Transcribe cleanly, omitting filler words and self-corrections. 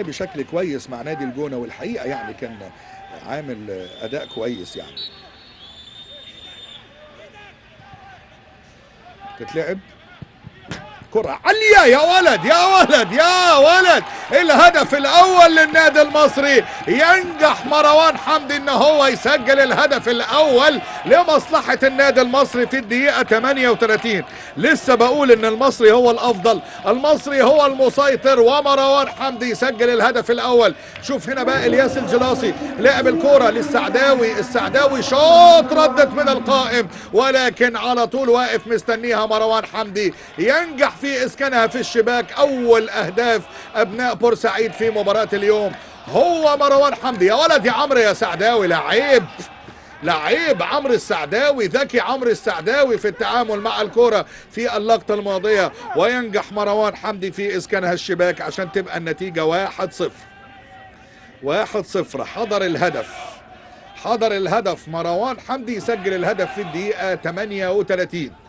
بشكل كويس مع نادي الجونة، والحقيقة يعني كان عامل أداء كويس يعني. تتلعب كرة عالية، يا ولد يا ولد يا ولد، الهدف الأول للنادي المصري. ينجح مروان حمدي إن هو يسجل الهدف الأول لمصلحة النادي المصري في الدقيقة 38. لسه بقول إن المصري هو الأفضل، المصري هو المسيطر، ومروان حمدي يسجل الهدف الأول. شوف هنا بقى إلياس الجلاصي لعب الكرة للسعداوي، السعداوي شاط ردت من القائم، ولكن على طول واقف مستنيها مروان حمدي، ينجح في اسكانها في الشباك. اول اهداف ابناء بورسعيد في مباراة اليوم هو مروان حمدي. يا ولد يا عمرو يا سعداوي، لعيب لعيب عمرو السعداوي، ذكي عمرو السعداوي في التعامل مع الكرة في اللقطة الماضية، وينجح مروان حمدي في اسكانها الشباك عشان تبقى النتيجة 1-0. 1-0. حضر الهدف، حضر الهدف مروان حمدي يسجل الهدف في الدقيقة 38.